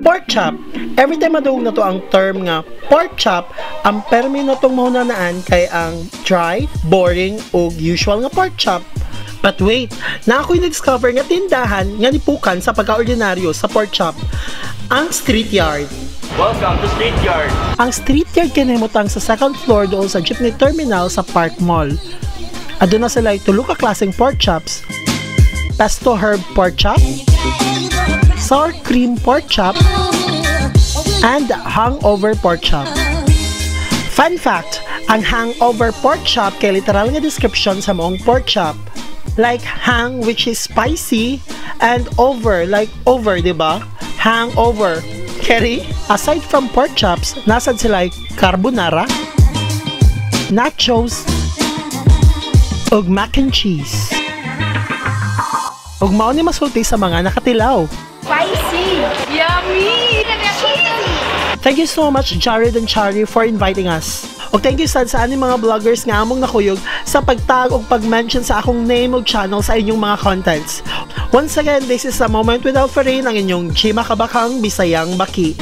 Pork chop. Every time madungog nato ang term nga pork chop, ang permi natong mahunanaan kay ang dry, boring, ug usual nga pork chop. But wait, naa ko'y na-discover nga tindahan nga nipukan sa pagka-ordinaryo sa pork chop. Ang Street Yard. Welcome to Street Yard. Ang Street Yard kay nahimutang sa second floor doon sa jeepney terminal sa Park Mall. Aduna sila tulo ka klaseng pork chops: pesto herb pork chop, sour cream pork chop, and hangover pork chop. Fun fact, ang hangover pork chop kay literal nga description sa maong pork chop. Like hang, which is spicy, and over, like over, di ba? Hangover. Kerry, aside from pork chops, naa sad sila carbonara, nachos, ug mac and cheese. Ug mao ni masulti sa mga nakatilaw. Spicy! Yummy! Cheesy! Thank you so much, Jared and Chari, for inviting us. Ug thank you sad sa aning mga vloggers nga among nakuyog sa pagtag ug pag-mention sa akong name ug channel sa inyong mga contents. Once again, this is A Moment with Alferin, ang inyong Chima Kabakang Bisayang Baki.